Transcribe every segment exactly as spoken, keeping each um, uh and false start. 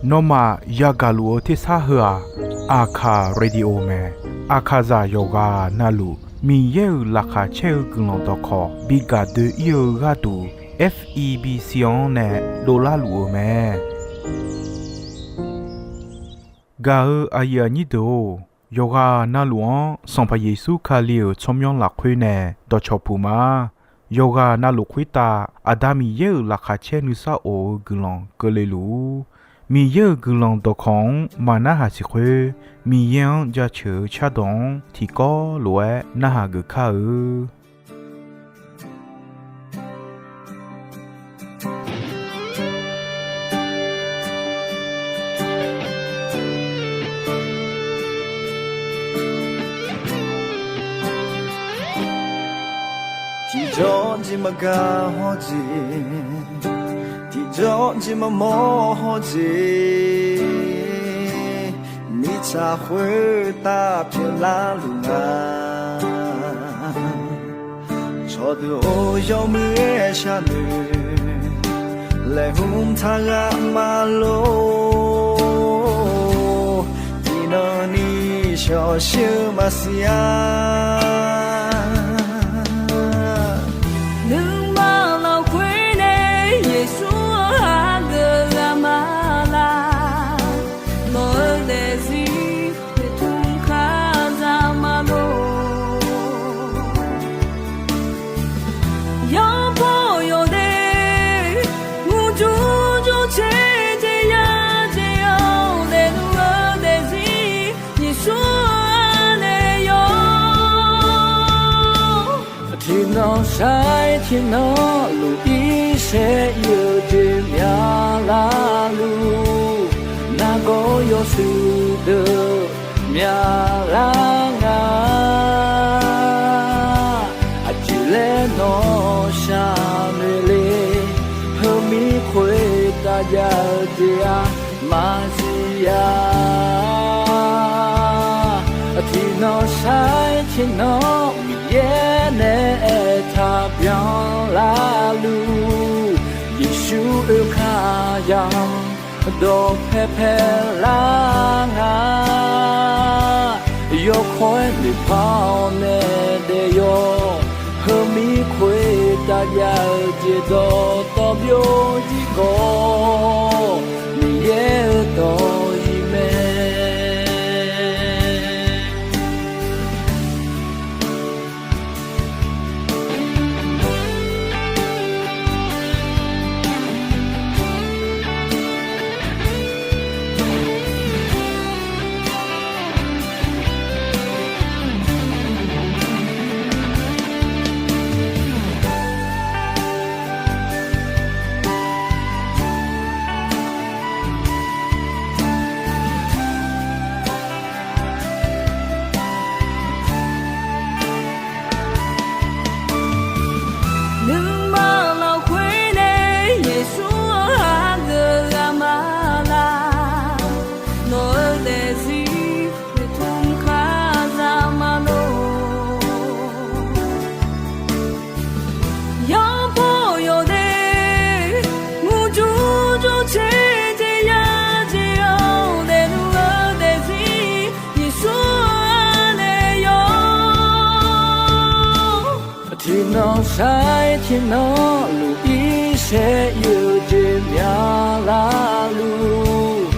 Nawmaf yagaq luf-eu tersar heu-aq, Aqkaq Radio mae. Aqkaqzaq yawqghaq navluf Miqyaer-euq laqkhaq caer-eu guiqlanq dawqkawq bi gaq doe-ir-eu gharduq, F E B C-anr nae dovlar luf-eu mae. Gaq-eu aqyuif aqnyir deuq-or, yawqghaq navluf-anr Sanqpaq Yeqsur Kali-euq tsawrmyanr lafkhoer nae dawqcawq puq ma. Yawqghaq navluf khoertav Aqda Miqyaer-euq laqkhaq caer nuisar of-eu guiqlanq keuvle luf-ur. Miqyaer-euq guiqlanq dawqkawq-anr maqnarhaq siq khoer, Miqyaer-anr jaceuq-eu cardawq-anr tiqkawv lof-aer narhaq geuf kar-eu. Tiqjawr jeq maqgaq hawr jeq, tiqjawr jeq maqmawr hawr jeq, mirtsaq khoertav pyeuflar luf nga. Cawqdeuq-or, yawmuiq-aer sharnoeq laeqhmq taq ghaq ma lor. Tiqnan ni shawqshir-eu maqsiq-a. Nuima lafkhoer nae Yeqsur-anr hageuf ghaq ma laq. Nawq-eu daefzir noeqtmq kar za ma lor. Yawbaw yawdaef murjur jur caer jeq ya jeq-awr, daefluf-eu daefzir Yeqsur-anr nae yawr. Tiqnan sar-iq tiqnan luf-ir saer ir-eu jeq myaq lar luf. Nargawr yawshuif deuq myaq lar nga. Aqjeq laer nawq shaqnoeq le. Heumir khoertav jav-eu jeq-aq maqsiq-a. Tiqnan sar-iq tiqnan Miqyaer nae aertaq byanlar luf. Yeqsur oe kar yamq dawqpae paelar nga. Yawkawr-aer noeqpar-awr nae daef yawq. Heumir khoertav jav-eu jeq dawqtawv byovzir khawf, Miqyaer-euq dawq-iq mae. Nuima lafkhoer nae Yeqsur-anr hageuf ghaq ma laq. Nawq-eu daefzir noeqtmq kar za ma lor. Yawbaw yawdaef murjur jur caer jeq ya jeq-awr, daefluf-eu daefzir Yeqsur-anr nae yawr. Tiqnan sar-iq tiqnan luf-ir saer ir-eu jeq myaq lar luf.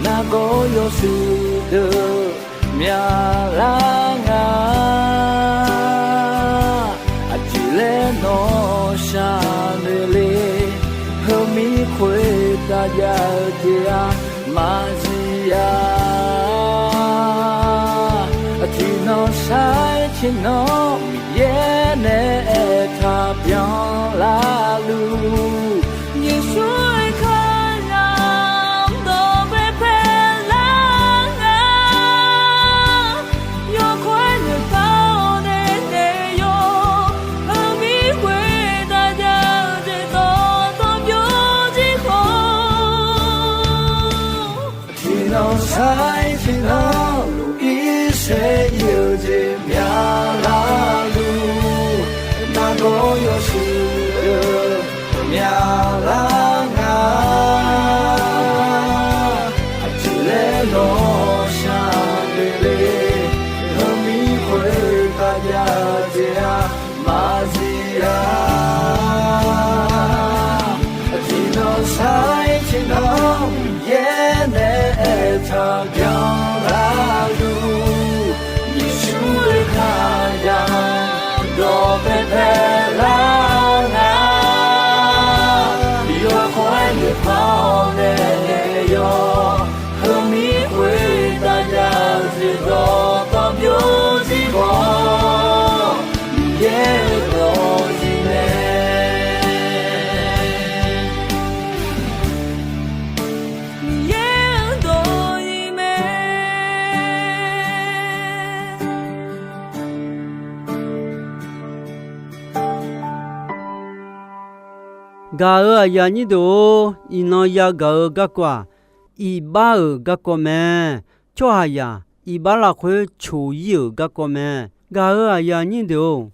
Nargawr yawshuif deuq myaq lar nga. Aqjeq laer nawq shaqnoeq le. Heumir khoertav jav-eu jeq-aq maqsiq-a. Tiqnan sar-iq tiqnan Miqyaer nae aertaq byanlar luf. Yeqsur oe kar yamq dawqpae paelar nga. Yawkawr-aer noeqpar-awr nae daef yawq. Heumir khoertav jav-eu jeq dawqtawv byovzir khawf, tiqnan sar-iq tiqnan luf-ir saer ir-eu jeq myaq lar luf. Nargawr yawshuif deuq myaq lar nga. Gaq-euq aqyuif aqnyir deuq-or, iqnan yagaq-eu garkawv-aq, iqbax-euq garkawv mae. Tsawrhaqzaq iqbax lafkhoer coq-ir-euq garkawv mae. Gaq-euq aqyuif aqnyir deuq-or,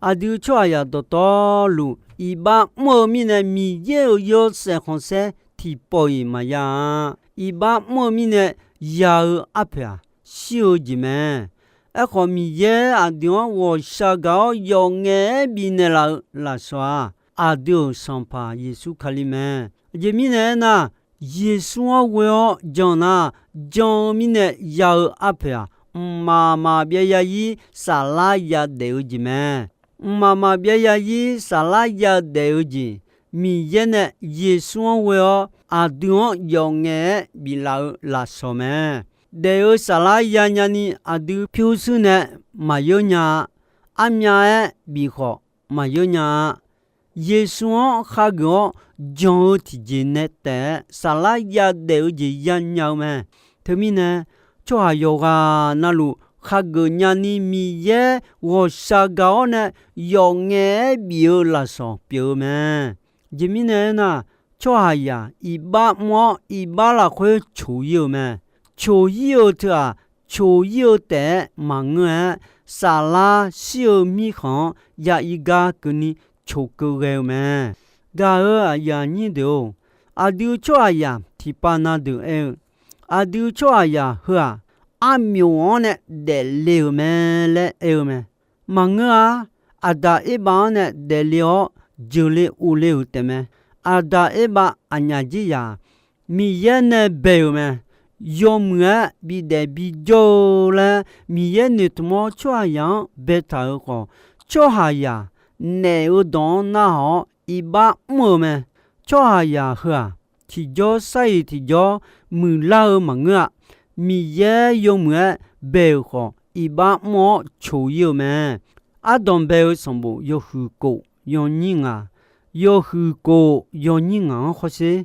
aqdui tsawrhaqzaq dawqtawvluf iqbax mr-eu mirnae Miqyaer-euq yawshaef khanqsaer tiqpawf-iq maqya-a. Iqbax mr-eu mirnae ya-eu arpoeq-aq, shir-eu jeq mae. Aerkhawf, Miqyaer aqdui-anr ghawqshaq gaq-awr yawf ngaef-aer bifnaeq laf-eu lafsawq-aq, aqdui-euq Sanqpaq Yeqsur Kali mae. Aqjeq mirnae aernar, Yeqsur-anr ghoe-awr jan nar, jan-eu mirnae ya-eu arpoeq-aq, mqmaq maqbyav ya-ir saflar yadaef-eu jeq mae. Mqmaq maqbyav ya-ir saflar yadaef-eu jeq, Miqyaer nae Yeqsur-anr ghoe-awr aqdui-anr yawf ngaef-aer biflaf-eu lafsawq mae. Daef-eu saflar yanya ni aqdui pyurshuir nae maqyeur nya-a. Armyav-aer bif khawf maqyeur nya-a. Yeqsur-anr khageuf-awr jan-eu tiqjeq nae taef-aer saflar yadaef-eu jeq yanya-eu mae. Teumirnae, tsawrhaq yawqghaq navluf khageuf nyani Miqyaer ghawqshaq gaq-awr nae yawf ngaef-aer bif-eu lafsawq pyeuf-eu mae. Aqjeq mirnae aernar, tsawrhaqzaq iqbax mr-awr iqbax lafkhoer coq-ir-euq mae. Coq-ir-eu teu-aq, coq-ir-eu taef-aer maqngeur-aer, saflar shir-eu mirkhanq-anr ya-ir gar keuvni coq keuv ghae-eu mae. Gaq-euq aqyuif aqnyir deuq-or, aqdui tsawrhaqzaq tiqpav na deuq aer-eu, aqdui tsawrhaqzaq heu-aq, armyof-anr nae daefle-euq mae laer aer-eu mae. Maqngeur-a. Aqdaq Erbav-anr nae daefle-awr jeuqle uvle-euq taefmae. Aqdaq Erbav aqnyaf jir yaq Miqyaer nae bae-euq mae. Yawmuiq-aer bidaef bijawr-eu laer Miqyaer noeqtmq-awr tsawrhaqzaq-anr baetaq-euq khawf, tsawrhaqzaq naef-eu dawq-anr narhaq-awr iqbax mr-eu mae. Tsawrhaqzaq heu-aq, tiqjawr sar-iq tiqjawr muiqlar-eu maqngeur-a. Miqyaer yawmuiq-aer bae-euq khawf, iqbax mr-awr coq-ir-eu mae. Ardanq bae-eu sanqbof yawhuiq kof yawnyir ngaq, yawhuiq kof yawnyir ngaq-anr hawsher.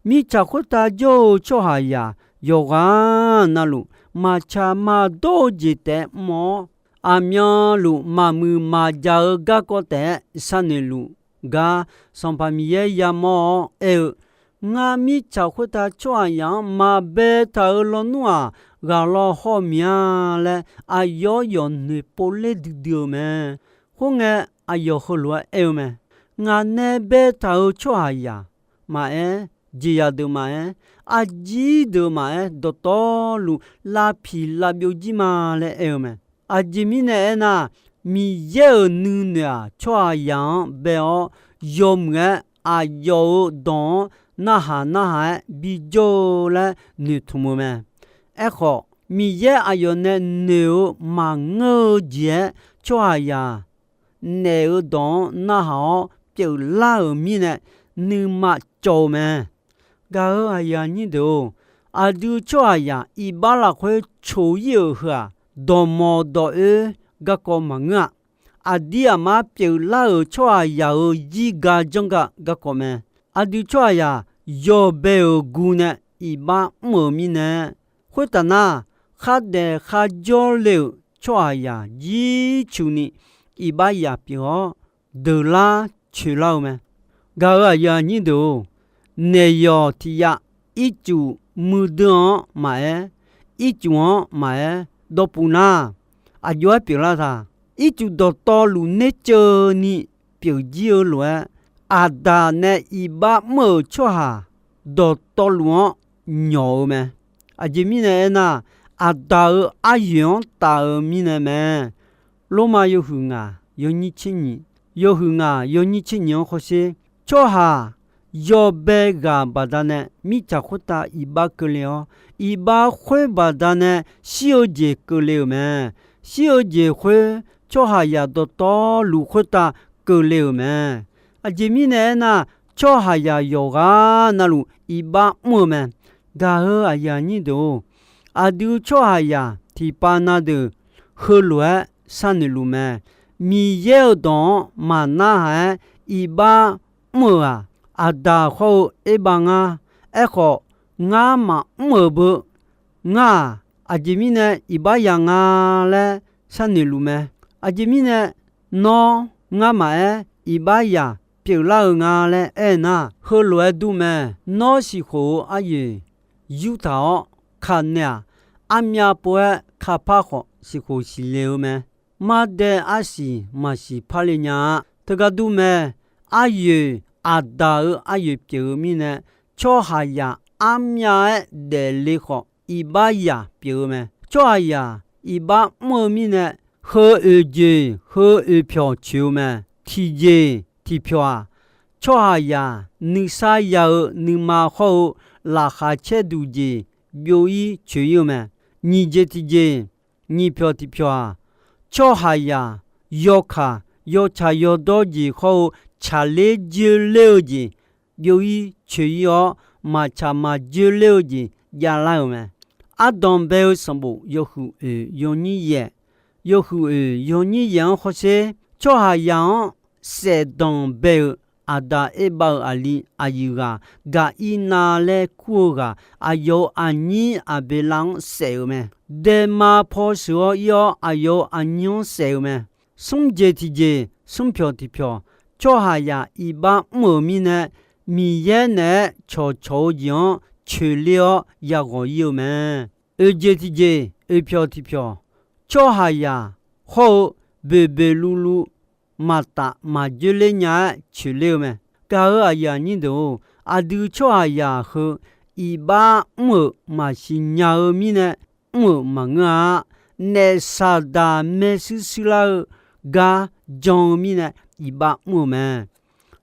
Mirtsaq khoertav jawr-eu tsawrhaqzaq yawqghaq navluf, maqtsaq maqdawr-eu jeq taef-aer mr-awr, aqmyanluf maqmuiq maqjaq-eu garkawv taef-aer sharnoeq luf gar, Sanqpaq Miqyaer yamawr-awr aer-eu, Ngar mirtsaq khoertav tsawrhaqzaq-anr maqbaetaq-euq lawnmr-aq, ghaq law hawr-eu miq-a laer aqyawf yawf noeqpov ler duidui-eu mae. Khoerngae, aqyawf heulof-aer aer-eu mae. Ngaq nae baetaq-euq tsawrhaqzaq maqaer, jeqzaq deuq maqaer, arjir deuq maqaer, dawqtawvluf lavpiq lavbyov jir ma laer aer-eu mae. Aqjeq mirnae aernar, Miqyaer-euq nuinoeq-aq, tsawrhaqzaq-anr bae-awr, yawmuiq-aer aqyawf-euq dawq-anr narhaq narhaq-aer bijawr-eu laer noeqtmq-eu mae. Aerkhawf, Miqyaer aqyawf nae noeq-eu maqngeur-eu jeq-aer, tsawrhaqzaq naef-eu dawq-anr narhaq-awr pyeuflar-euq mirnae, nuima cawv-eu mae. Gaq-euq aqyuif aqnyir deuq-or, aqdui tsawrhaqzaq iqbax lafkhoer coq-ir-euq heu-aq, dawqmawq dawq-oer garkawv maqngeur-a. Aqdir aqmar pyeuflar-euq tsawrhaqzaq-euq zirga janrga garkawv mae. Aqdui tsawrhaqzaq yawbae-euq gu nae iqbax mr-euq mirnae, khoertaf nar, khardaef kharjawr le-euq tsawrhaqzaq jircuf ni iqbax yaf pyeuf-awr, deuqlar coeqlar-eu mae. Gaq-euq aqyuif aqnyir deuq-or, naeq yawq tiq yav ircuf muiqdui-anr maqaer, ircuf-anr maqaer dawqpuf nar, aqjox-aer pyeuflar taq. Ircuf dawqtawvluf nerceuvni pyeuf jir-eu lof-aer, Aqdaq nae iqbax mr-euq tsawrhaq dawqtawvluf-anr nyawq-eu mae. Aqjeq mirnae aernar, Aqdaq-euq aryoeq-anr taf-eu mirnae mae. Lormav yawhuiq ngaq yawnyir tser nyiq, yawhuiq ngaq yawnyir tser nyiq-anr hawsher. Tsawrhaq yawbae ghaq baqdanae mirtsaq khoertav iqbax keuvle-awr, iqbax khoer baqdanae shir-eu jeq keuvle-euq mae. Shir-eu jeq khoer tsawrhaqzaq dawqtawvluf khoertav keuvle-euq mae. Aqjeq mirnae aernar, tsawrhaqzaq yawqghaq navluf iqbax mr-eu mae. Gaq-euq aqyuif aqnyir deuq-or, aqdui tsawrhaqzaq tiqpav na deuq heulof-aer sharnoeq luf mae. Miqyaer-euq dawq-anr maqnarhaq-aer iqbax mr-euq-aq, Aqdaq hawr-eu Erbav ngar. Aerkhawf, ngar maqmr-euq beu ngar-aq, aqjeq mirnae iqbax yaf nga laer sharnoeq luf mae. Aqjeq mirnae nawr ngar maqaer iqbax yaf pyeuflar-eu nga laer aernar, heulof-aer dur mae. Nawr siqkhof-eu aryoeq yurtaq-awr kaq naeq-aq, armyav pov-aer kapar khawf siqkhof siqle-eu mae. Mardae arsiq maqsiq parle nya-a. Teugar dur mae. Aryoeq aqdaq-euq aryoeq pyeuf-eu mirnae, tsawrhaqzaq armyav-aer daefle khawf, iqbax zaq pyeuf-eu mae. Tsawrhaqzaq iqbax mr-eu mirnae, heu oeq jeq heu oeq pyawq coeq-eu mae. Tiqjeq tiqpyawq-aq, tsawrhaqzaq nuisar ya-eu nuima hawr-eu laqkhaq caerduq jeq byov-ir coeq-ir-eu mae. Nyiq jeq tiqjeq, nyiq pyawq tiqpyawq-aq, tsawrhaqzaq yawkaq yawtsaq yawdawr jeq hawr-eu tsaqler joerler-eu jeq byov-ir coeq-ir-awr, maqtsaq maqjoerler-eu jeq javlar-euq mae. Ardanq bae-eu sanqbof yawhuiq oeq yawnyir yaef, yawhuiq oeq yawnyir yaef-anr hawsher, tsawrhaqzaq-anr saefdanq bae-euq Aqdaq Erbav-euq aqli aqyuif ghaq, Gaqirnav laer kur-eu ghaq, aqyawf-euq aqnyir Aqbeqlav-anr saef-euq mae. Daema paw sheuq-awr ir-awr, aqyawf-euq aqnyir-anr saef-euq mae. Smr jeq tiqjeq, smr pyawq tiqpyawq, tsawrhaqzaq iqbax mr-euq mirnae, Miqyaer naeq-aer cawqcawq-eu jeq-anr coeqler-awr yaghawq ir-eu mae. Oeq jeq tiqjeq, oeq pyawq tiqpyawq, tsawrhaqzaq hawr-eu boeqboeq luvluv maqtaf maqjoerler nya-aer coeqler-eu mae. Gaq-euq aqyuif aqnyir deuq-or, aqdui tsawrhaqzaq heu iqbax mr-euq maqsiq nya-eu mirnae mr-euq maqngeur-a. Naef Saqdaq maershuir shuir lar-eu gar jan-eu mirnae iqbax mr-euq mae.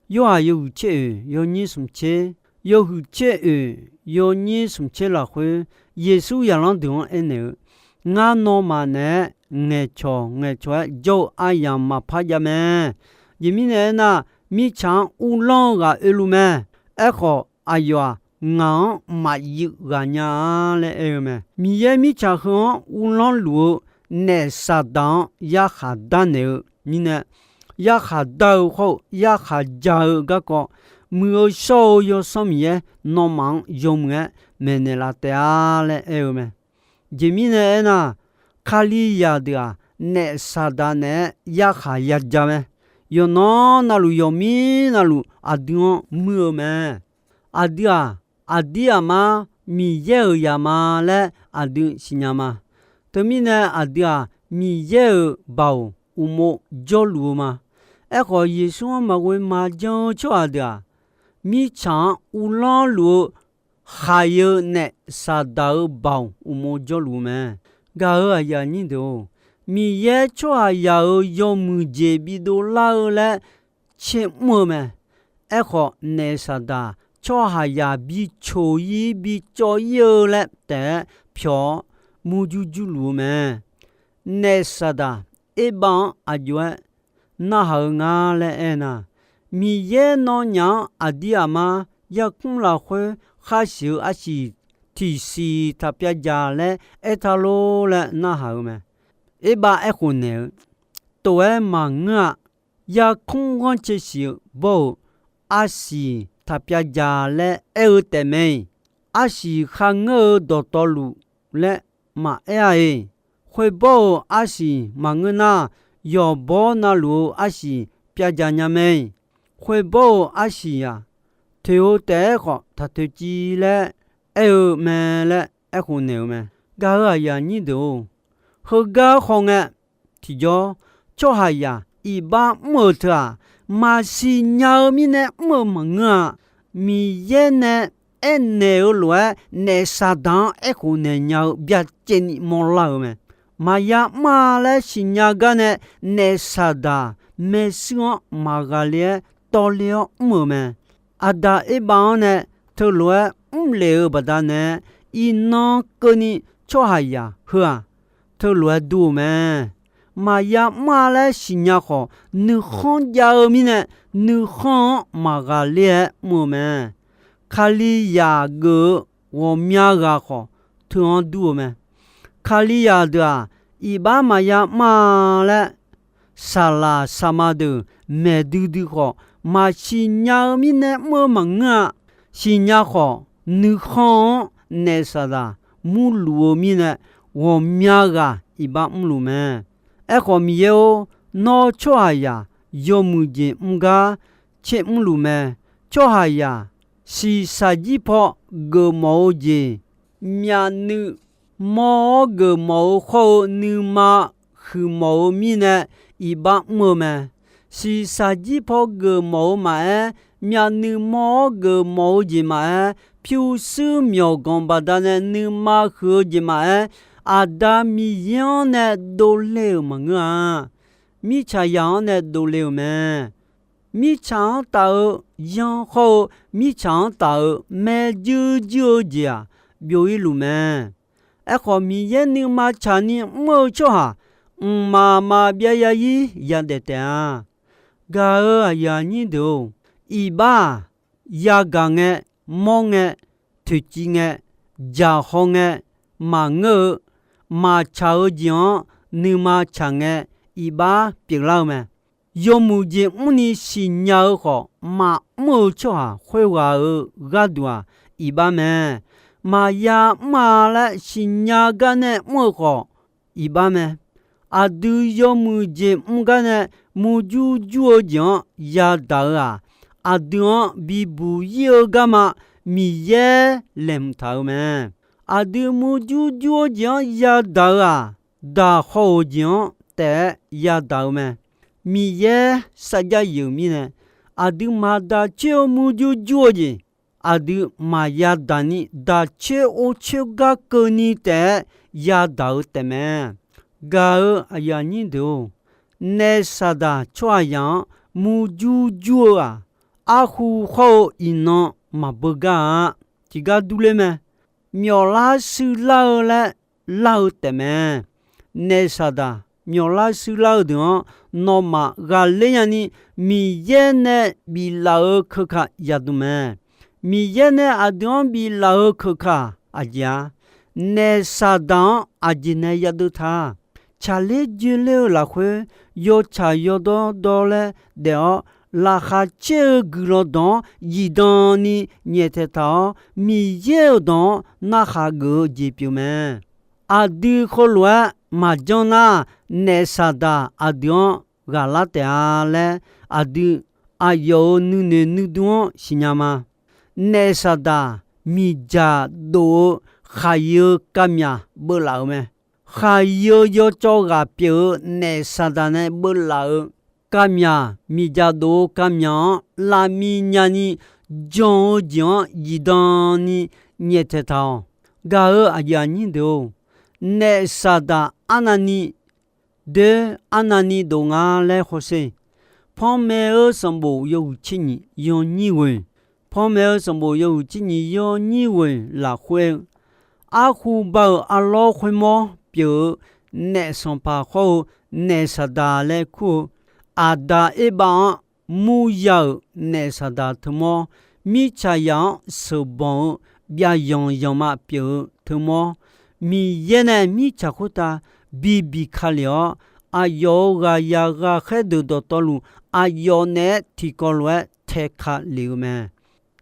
Yorhaq yawhuiq tser oeq yawnyir smq tser, yawhuiq tser oeq yawnyir smq tser lafkhoer, Yeqsur zaqlanr deuq-anr aernaeq-eu, Ngar nawmaf naeq-aer ngaeqcawq ngaeqcawq-aer jawr-eu aryamq maqpar jav mae. Aqjeq mirnae aernar, mirtsaq-anr uvlanr-eu ghaq oeluf mae. Aerkhawf, aqyawf-aq, ngaq-anr maqyuif ghaq nya-a laer aer-eu mae. Miqyaer mirtsaq heu-anr uvlanr luf-eu naef Saqdaq-anr yarkhaq darnaeq-eu mirnae, yarkhaq dar-eu hawr-eu yarkhaq ja-eu garkawv, Muiq-eu shawr-eu Yawsanr Miqyaer nawmaf-anr yawmuiq-aer maeqnaeq laf taef-a laer aer-eu mae. Aqjeq mirnae aernar, Kalizaq deuq-aq, naef Saqdaq naeq-aer yarkhaq yaja mae. Yawqnan navluf yawqmir navluf aqdui-anr muir-eu mae. Aqdui-aq, aqdir aqmar Miqyaer-euq zaq ma laer aqdui siqnya ma. Teumirnae aqdui-aq, Miqyaer-euq baoq uqmov jawrluf-eu ma. Aerkhawf, Yeqsur-anr maqghoe maqjan-eu tsawrhaq deuq-aq, mirtsaq-anr uvlanr luf-eu khaiq-eu naef Saqdaq-euq baoq uqmov jawrluf-eu mae. Gaq-euq aqyuif aqnyir deuq-or, Miqyaer tsawrhaqzaq-euq yawmuiq jeq bidov lar-eu laer tsermr-eu mae. Aerkhawf, naef Saqdaq tsawrhaqzaq bicoq-ir bicawv-ir-eu laer taef-aer pyawq-awr murjur jurluf-eu mae. Naef Saqdaq Erbav-anr aqjox-aer narhaq-eu nga laer aernar, Miqyaer nawnyaf-anr aqdir aqmar yarkmr lafkhoer khar siq-eu arsiq tiqsiq taq pyavdzaq laer aertaq lor laer narhaq-eu mae. Erbav aerkhof naeq-eu, Tof-aer maqngeur-a. Yarkmr ghanrcae siq-eu bawr-euq arsiq taq pyavdzaq laer aer-eu taefmae-iq, arsiq kharngeur-eu dawqtawvluf laer maqaer-a-iq. Khoerbawr-euq arsiq maqngeur nar, yawqbawr navluf-eu arsiq pyavdzaq nya mae-iq. Khoerbawr-euq arsiq-aq, toeq-eu taef-aer khawf taq toeqciv laer aer-eu mae laer aerkhof naeq-eu mae. Gaq-euq aqyuif aqnyir deuq-or, heugar khawngae, tiqjawr, tsawrhaqzaq iqbax mr-euq teu-aq, maqsiq nya-eu mirnae mr-eu maqngeur-a. Miqyaer nae aernaeq-eu lof-aer naef Saqdaq-anr aerkhof naeq nya-eu byacaevni mawrlar-euq mae. Maqya mr-a laer siqnya gar nae naef Saqdaq maershuir-anr maqghaqle-aer tawvle-awr mr-euq mae. Aqdaq Erbav-anr nae teulof-aer mrlef-eu baqdanae, iqnan keuvni tsawrhaqzaq heu-aq, teulof-aer dur-eu mae. Maqya mr-a laer siqnya khawf, nuikhanr jav-eu mirnae, nuikhanr-anr maqghaqler-aer mr-eu mae. Kalizaq geuf-eu ghawqmya ghaq khawf, teu-anr dur-eu mae. Kalizaq deuq-aq, iqbax maqya mr-a laer, saqlaq saqma deuq maeq duidui khawf, maqsiq nya-eu mirnae mr-eu maqngeur-a. Siqnya khawf, nuikhanr-anr naef Saqdaq murluf-eu mirnae, ghawqmya ghaq iqbax mrluf mae. Aerkhawf, Miqyaer-or, nawr tsawrhaqzaq yawmuiq jeq mr gar tser mrluf mae. Tsawrhaqzaq shiqshaq jir paw geufmawf-eu jeq, myavnuiv mawr-awr geufmawf-eu khawr-eu nuima huiqmawf-eu mirnae iqbax mr-eu mae. Shiqshaq jir paw geufmawf-eu maqaer, myavnuiv mawr-awr geufmawf-eu jeq maqaer, pyurshuir myawqganq baqdanae nuima huiq-eu jeq maqaer, Aqda Miqyaer-anr nae dovle-euq maqngeur-a. Mirtsaq yaq-anr nae dovle-euq mae. Mirtsaq-anr taf-eu yanr khawr-eu, mirtsaq-anr taf-eu maerjuir juir-eu jeq-aq, byov-ir luf mae. Aerkhawf, Miqyaer nuima tsaqni mr-eu tsawrhaq mqmaq maqbyav ya-ir yadaef taef-a. Gaq-euq aqyuif aqnyir deuq-or, iqbax-aq, yagaq ngae, mawr ngae, toeqciv ngae, jaqhaw ngae, maqngeur-eu, maqtsaq-eu jeq-anr nuima tsaq ngae, iqbax pyeuflar-eu mae. Yawmuiq jeq mrni siqnya-eu khawf, maqmr-eu tsawrhaq khoerghaq-euq gharduq-aq, iqbax mae. Maqya mr-a laer siqnya gar nae mr-eu khawf, iqbax mae. Aqdui yawmuiq jeq mr gar nae murjur jur-eu jeq-anr yadaq-eu-aq, aqdui-anr bibuq ir-eu garma Miqyaer laeqhmq taq-eu mae. Aqdui murjur jur-eu jeq-anr yadaq-eu-aq, daq haw-euq jeq-anr taef-aer yadaq-eu mae. Miqyaer sarjax yeuf mirnae, aqdui maqdaq coer-eu murjur jur-eu jeq, aqdui maqya daq ni daq coer or coer gar keuvni taef-aer yadaq-eu taefmae. Gaq-euq aqyuif aqnyir deuq-or, naef Saqdaq tsawrhaqzaq-anr murjur jur-eu-aq, arhu hawr-eu iqnan maqbeugar-a. Tiqgar durler mae. Myawflar shuir lar-eu laer lar-eu taefmae. Naef Saqdaq myawflar shuir lar-eu deuq-anr nawmaf ghaqler nyani Miqyaer nae biflaf-eu keuka yadm mae. Miqyaer nae aqdui-anr biflaf-eu keuka aqjeq-a? Naef Saqdaq-anr aqjeq nae yadeuv ta? Tsaqler joeler-eu lafkhoer yawtsaq yawdawr dawr laer daef-awr, laqkhaq caer-eu guiqlanq dawq-anr zifdan ni nyaeftaeq taq-awr, Miqyaer-euq dawq-anr narkhaq geuf-eu jeq pyeuf mae. Aqdui heulof-aer maqjanr nar, naef Saqdaq aqdui-anr ghaqlar taef-a laer, aqdui aqyawf-euq nuinoeq nuidur-anr siqnya ma. Naef Saqdaq miqdzaq dof-eu khaqyi-eu kavmyaq beuvlaf-euq mae. Khaqyi-eu yawcawv ghaq pyeuf-eu naef Saqdaq nae beuvlaf-euq kavmyaq, miqdzaq dof-eu kavmyaq-anr lavmiq nyani jan-eu jeq-anr zifdan ni nyaeftaeq taq-awq. Gaq-euq aqyuif aqnyir deuq-or, naef Saqdaq arnavni doer arnavni dof nga laer hawsher. Panmaeq-eu sanqbof yawhuiq tser nyiq yawnyir ghoeq, Panmaeq-eu sanqbof yawhuiq tser nyiq yawnyir ghoeq lafkhoer-eu, arhu ba-euq arlawr khoermawr pyeuf-eu naef sanqpaq hawr-eu naef Saqdaq laer kur-eu, Aqda Erbav-anr murya-euq naef Saqdaq teumawr, mirtsaqzaq-anr sheuqbanq-eu byav yanq yanqma pyeuf-eu teumawr, Miqyaer nae mirtsaq khoertav bibiq ka lef-awr, aqyawf-euq ghaqyaq ghaqkhaer deuq dawqtawvluf, aqyawf naeq-aer tiqkawv lof-aer taeka lef-eu mae.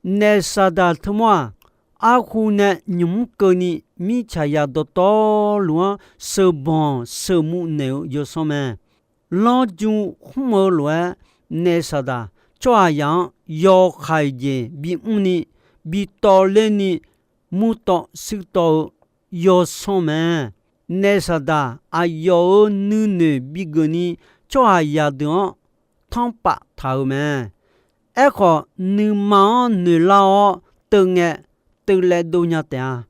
Naef Saqdaq teumawr-aq, arhu nae nymq mr keuvni mirtsaqzaq dawqtawvluf-anr sheuqbanq sheuqmuv naeq-eu yawsanr mae. Lanrju khmr-eu lof-aer, naef Saqdaq tsawrhaqzaq-anr yawkhaeq jeq bimr ni, bitawv ler ni, murtawv shuirtawv-eu yawsanr mae. Naef Saqdaq aqyawf-euq nuinoeq bigeuf ni, tsawrhaqzaq deuq-anr tanrpaf taq-euq mae. Aerkhawf, nuima-anr noeqlar-awr teu ngae, teuv laev dov nya taef-a.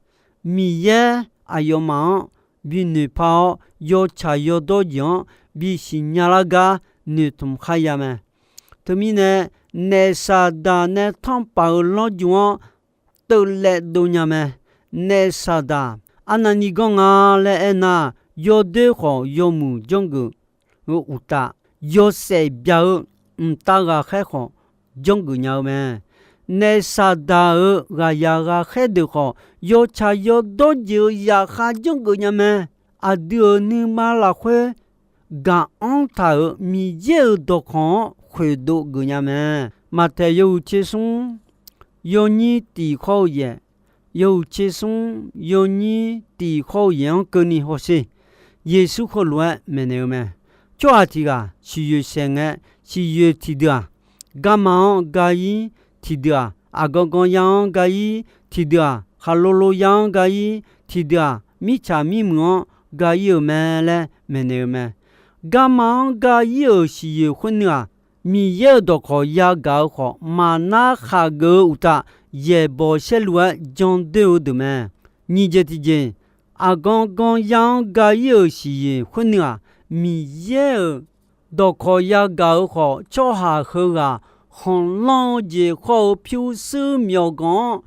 Miqyaer aqyawfmaf-anr binoeq par-awr, yawtsaq yawdawr jeq-anr bisiq nya lar gar noeqtmq kharya mae. Teumirnae, naef Saqdaq nae tanrpaf-euq lanrju-anr teuv laev dov nya mae. Naef Saqdaq arnavni ganr nga laer aernar, yawdoer khawf yawmuiq janrgeuf-eu uqtaf, yawshaef bya-eu mqtav ghaqkhaer khawf janrgeuf nya-eu mae. Naef Saqdaq-euq ghaqyaq ghaqkhaer deuq khawf, yawtsaq yawdawr jeq-euq zaqkhav janrgeuf nya mae. Aqdui-euq nuima lafkhoer gaq-anr taq-euq Miqyaer-euq dawqkawq-anr khoeqdov geuf nya mae. Maqtaeq yawhuiq tser smr yawnyir tiq hawr-eu yaeq, yawhuiq tser smr yawnyir tiq hawr-eu yaeq-anr keuvni hawsher. Yeqsur heulof-aer maeqnaeq-eu mae. Tsawrhaq tiq ghaq siqyoeq saeq ngae, siqyoeq tiqdeuq-aq, Garma-anr ga-ir tiqdeuq-aq, aqgan gan ya-anr ga-ir tiqdeuq-aq, khaqlo lo ya-anr ga-ir tiqdeuq-aq, mirtsaq mirmuiq-anr ga-ir-euq mae laer maeqnaeq-eu mae. Garma-anr ga-ir-euq siqyoeq khoernui-aq, Miqyaer-euq dawqkawq yagaq-eu khawf, maqnar khaqgeuf-eu uqtaf, yaeqbawq saerlu-aer jandoer-eu deuq mae. Nyiq jeq tiqjeq, aqgan gan ya-anr ga-ir-euq siqyoeq khoernui-aq, Miqyaer-euq dawqkawq yagaq-eu khawf, tsawrhaq heughaq khanqlanr-eu jeq khawr-eu pyurshuir myawqganq-anr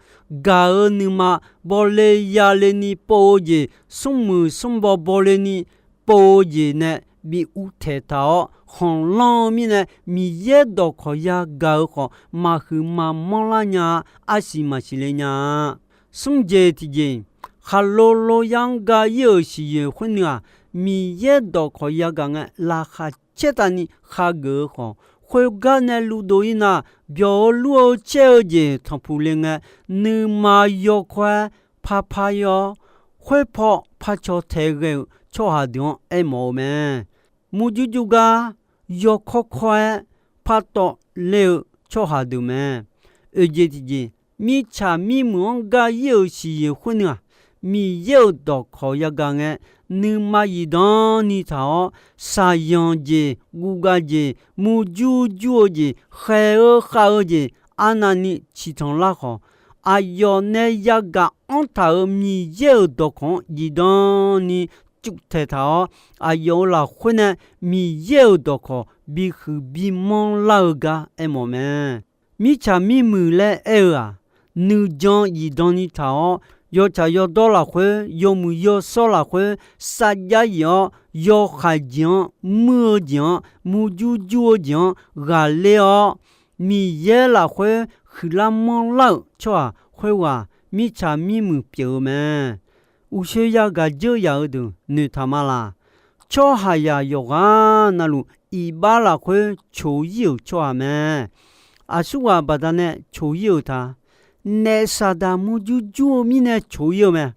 gaq-eu nuima bawle yale ni pov-eu jeq, smrmuiq smrbaw bawle ni pov-eu jeq nae bi uvtaeq taq-awr, khanqlanr-eu mirnae Miqyaer dawqkawq yagaq-eu khawf, maqhuiq maqmanr lar nya-a. Arsiq maqsiq le nya-a. Smr jeq tiqjeq, khaqlo lo ya-anr ga-ir-euq siqyoeq khoernui-aq, Miqyaer dawqkawq yagaq ngae laqkhaq caertavni khageuf-eu khawf, khoergar nae luvdov-ir nar, byawq-eu lur-eu caer-eu jeq tanqpuq le ngae, nuima yawkawr-aer parpar-ir-awr, khoerpaw parcaw tae ghae-euq tsawrhaq deuq-anr aermawf-eu mae. Murjur jur gar yawkawr kawr-aer partawv ler-eu tsawrhaq deuq mae. Oeq jeq tiqjeq, mirtsaq mirmuiq-anr ga-ir-euq siqyoeq khoernui-aq, Miqyaer-euq dawqkawq yagaq ngae, nuima zifdan ni taq-awr, shaqyanq jeq, guvgav jeq, murjur jur-eu jeq, khaeq-eu khav-eu jeq, arnavni ciqtanq lar khawf, aqyawf nae yagaq anr taq-euq Miqyaer-euq dawqkawq-anr zifdan ni cuvtaeq taq-awr, aqyawf-euq lafkhoer nae Miqyaer-euq dawqkawq bihuiq bimanr lar-eu gar aermawf mae. Mirtsaq mirmuiq laer aer-eu-aq, nuijan zifdan ni taq-awr, yawtsaq yawdawr lafkhoer, yawmuiq yawshawr lafkhoer, sarjax yif-awr, yawkhaeq jeq-anr, muir-eu jeq-anr, murjur jur-eu jeq-anr ghaqler-awr, Miqyaer lafkhoer huiqlar manrlar-euq tsawrhaq khoerghaq mirtsaq mirmuiq pyeuf-eu mae. Uqshoe yagaq dzeur yaq-eu deuq noeqtaq ma laq. Tsawrhaqzaq yawqghaq navluf iqbax lafkhoer coq-ir-euq tsawrhaq mae. Aqsurghaq baqdanae coq-ir-euq ta. Naef saqdaq murjur jur-eu mirnae coq-ir-eu mae.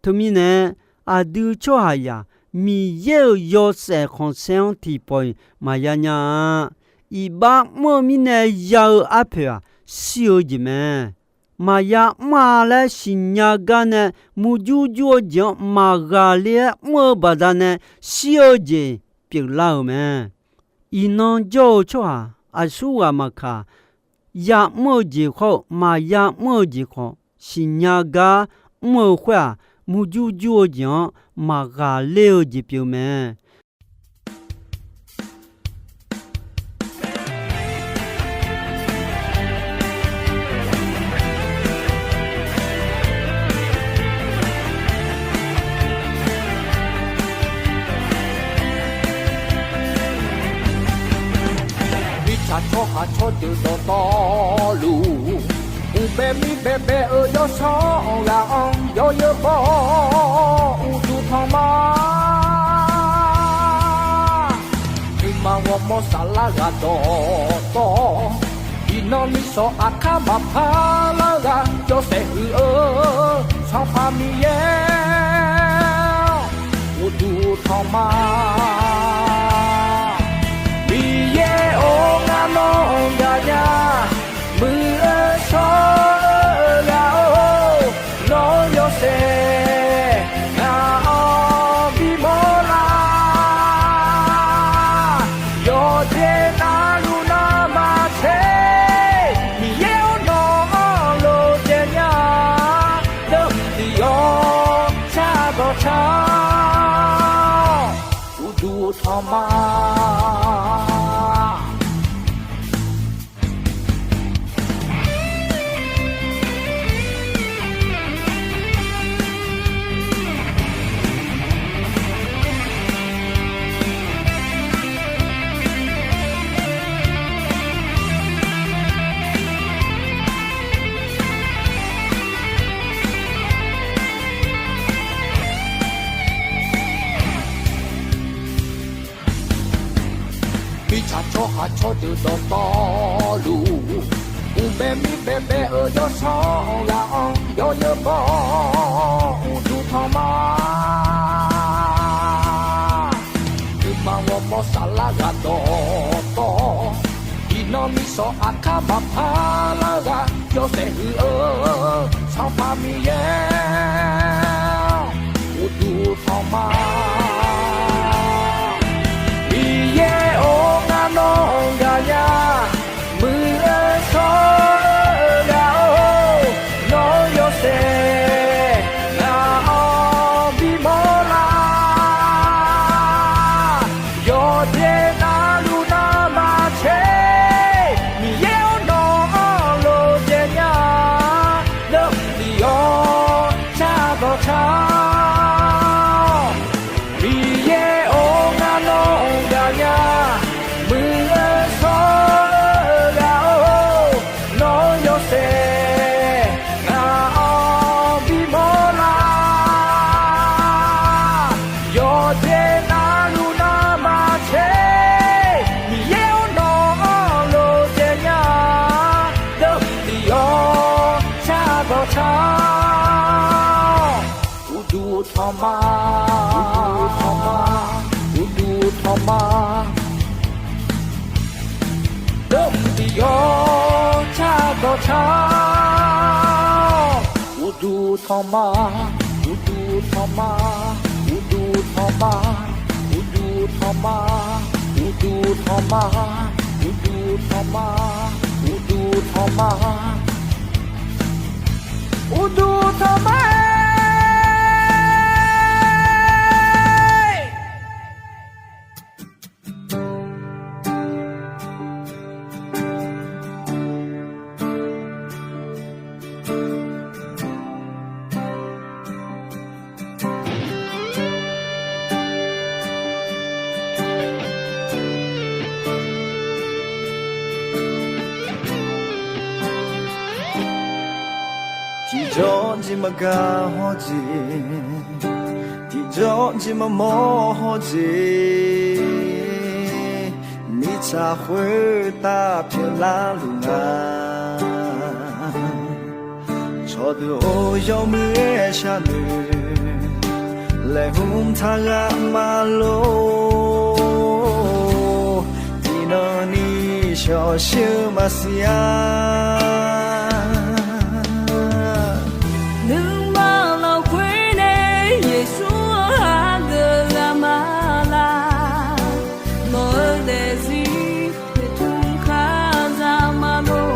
Teumirnae, aqdui tsawrhaqzaq Miqyaer-euq yawshaef khanqsaer-anr tiqpawf-iq maqya nya-a. Iqbax mr-eu mirnae ya-eu arpoeq-aq, shir-eu jeq mae. Maqya mr-a laer siqnya gar nae murjur jur-eu jeq-anr maqghaqler-aer mr-eu baqdanae shir-eu jeq pyeuflar-euq mae. Iqnan jawr-eu tsawrhaq aqsurghaq maqkaq, ya mr-eu jeq khawr-eu maqya mr-eu jeq khawf, siqnya gar mr-eu khoer-aq, murjur jur-eu jeq-anr maqghaqler-eu jeq pyeuf mae. Mirtsaq tsawrhaq tsawrdeuq dawqtawvluf, uqbae mir baebae-eu yawsanr ghaq-anr yawzeu bawr uqduq tanq ma. Nuima ghawrmawr saflar ghaq dawqtawv, iqnan miqshawq aqkar maqpar lar ghaq yawshaef huiq-eu Sanqpaq Miqyaer uqduq tanq ma. Miqyaer-or, ngar nawr gaqnya, muiq-eu shawr-eu ghaq-or, nawr yawshaef ngaq-anr bimawr lar. Yawqjeq navluf navmaqtser, Miqyaer-or, nawq-anr lof daef nya, deuq tiq yawq shar dawq shar-awr, uqduq tanq ma. Mirtsaq tsawrhaq tsawrdeuq dawqtawvluf, uqbae mir baebae-eu yawsanr ghaq-anr yawzeu bawr uqduq tanq ma. Nuima ghawrmawr saflar ghaq dawqtawv, iq Nawr miqsawq aqkar maqpar lar-eu ghaq yawshaef huiq-eu Sanqpaq Miqyaer-awr, uqduq tanqma. Miqyaer-or, ngar nawr-anr gaqnya, muiq-eu shawr-eu ghaq-or, nawr yawshaef ngaq-anr bimawr lar. Yawqjeq navluf navmaqtser, Miqyaer-or, nawq-anr lof jaev nya, deuvdiq-awr cardawq car. Miqyaer-or, ngar nawr-anr gaqnya, muiq-eu shawr-eu ghaq-or, nawr yawshaef ngaq-anr bimawr lar. Yawqjeq navluf navmaqtser, Miqyaer-or, nawq-anr lof jaev nya, deuvdiq-awr cardawq car. Uqduq tanqma, uqduq tanqma, uqduq tanqma. Deuvdiq-awr cardawq car. Uqduq tanqma, uqduq tanqma, uqduq tanqma, uqduq tanqma, uqduq tanqma, uqduq tanqma, uqduq tanqma. Uqduq tanqma-aer. Tiqjawr jeq maqgaq hawr jeq, tiqjawr jeq maqmawr hawr jeq, mirtsaq khoertav pyeuflar luf nga. Cawqdeuq-or, yawmuiq-aer sharnoeq laeqhmq taq ghaq maqlor, tiqnan ni shawqshir-eu maqsiq-a. Nuima lafkhoer nae Yeqsur-anr hageuf ghaq ma laq, nawq-eu daefzir noeqtmq kar za ma lor.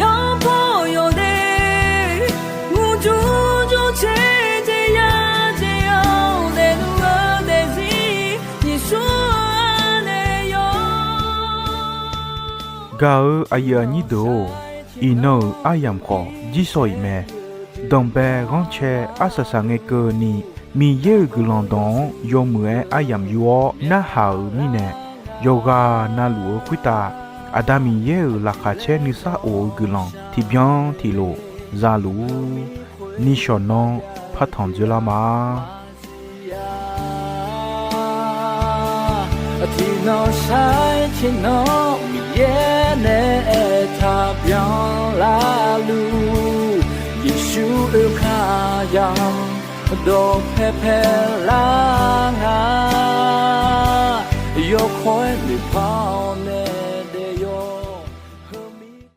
Yanrpawr yawdaef murjur jur caer jeq ya jeq-awr, daefluf-eu daefzir Yeqsur-anr nae yawr. Gaq-eu aqyuif aqnyir deuq-or, iqnan-euq aryamq khawf jirsawq iq mae. Danqbae ghanrcae arsaq saqngae keuvni, Miqyaer-euq guiqlanq dawq-anr yawmuiq-aer aryamq yur-awr narhaq-euq mirnae, yawqghaq navluf-eu khoertav Aqda Miqyaer-euq laqkhaq caer nuisar of-eu guiqlanq tiqbyan tiqlof za luf-ur. Nishawq nanr partanq dzoerlar ma. Tiqnan shar-aer tiqnan Miqyaer nae aertaq byanlar luf, Yeqsur oe kar ya dawqpae paelar nga. Yawkawr-aer noeqpar-awr